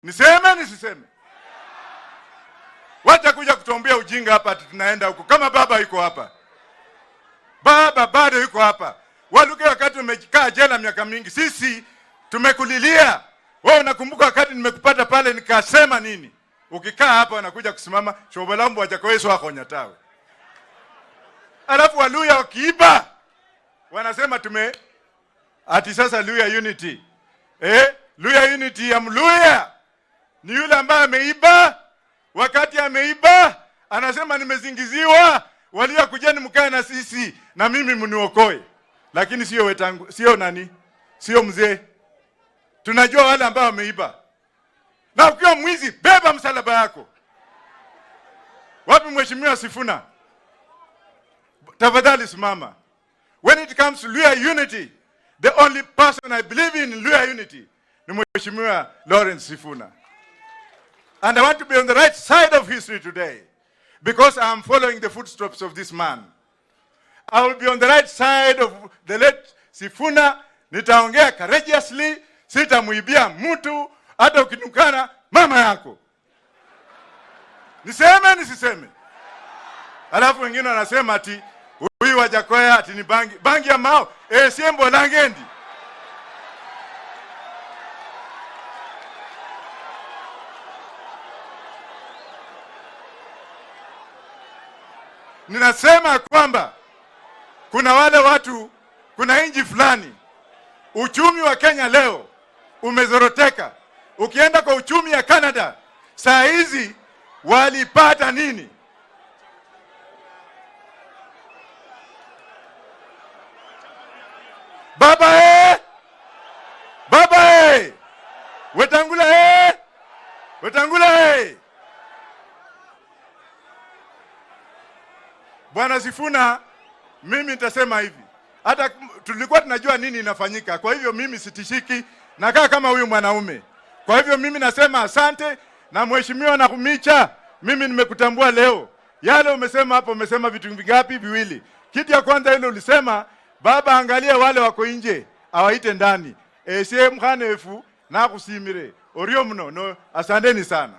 Niseme nisiseme? Wacha kuja kutuambia ujinga hapa ati tunaenda huko kama baba yuko hapa. Baba bado yuko hapa. Waluke, wakati umekaa jela miaka mingi, sisi tumekulilia wewe. Unakumbuka wakati nimekupata pale nikasema nini? Ukikaa hapa wanakuja kusimama shobolambu wajakoeso akhonya tawe. Alafu Waluya wakiiba wanasema tume ati sasa Luya unity. Luya unity ya Mluya ni yule ambaye ameiba. Wakati ameiba anasema nimezingiziwa, walio kujeni mkae na sisi na mimi mniokoe. Lakini sio wetangu, sio nani, sio mzee. Tunajua wale ambao wameiba. Na ukiwa mwizi beba msalaba yako. Wapi Mheshimiwa Sifuna? Tafadhali simama. When it comes to Luya unity, the only person I believe in Luya unity ni Mheshimiwa Lawrence Sifuna. And I want to be on the right side of history today because I am following the footsteps of this man. I will be on the right side of the late Sifuna. Nitaongea courageously, sitamuibia mtu, hata ukinukana mama yako. Niseme nisiseme? Alafu wengine wanasema ati huyu Wajackoyah ati ni bangi, bangi ya mao. Siembo langendi. Ninasema kwamba kuna wale watu, kuna nchi fulani uchumi wa Kenya leo umezoroteka. Ukienda kwa uchumi ya Canada saa hizi walipata nini? Baba Baba Wetangula Wetangula Bwana Sifuna, mimi nitasema hivi, hata tulikuwa tunajua nini inafanyika. Kwa hivyo mimi sitishiki, nakaa kama huyu mwanaume. Kwa hivyo mimi nasema asante. Na Mheshimiwa Nakhumicha, mimi nimekutambua leo. Yale umesema hapo, umesema vitu vingapi? Viwili. Kitu ya kwanza ile ulisema, baba angalia wale wako nje, awaite ndani. Esie mkhanefu nakusimire orio mno no, asanteni sana.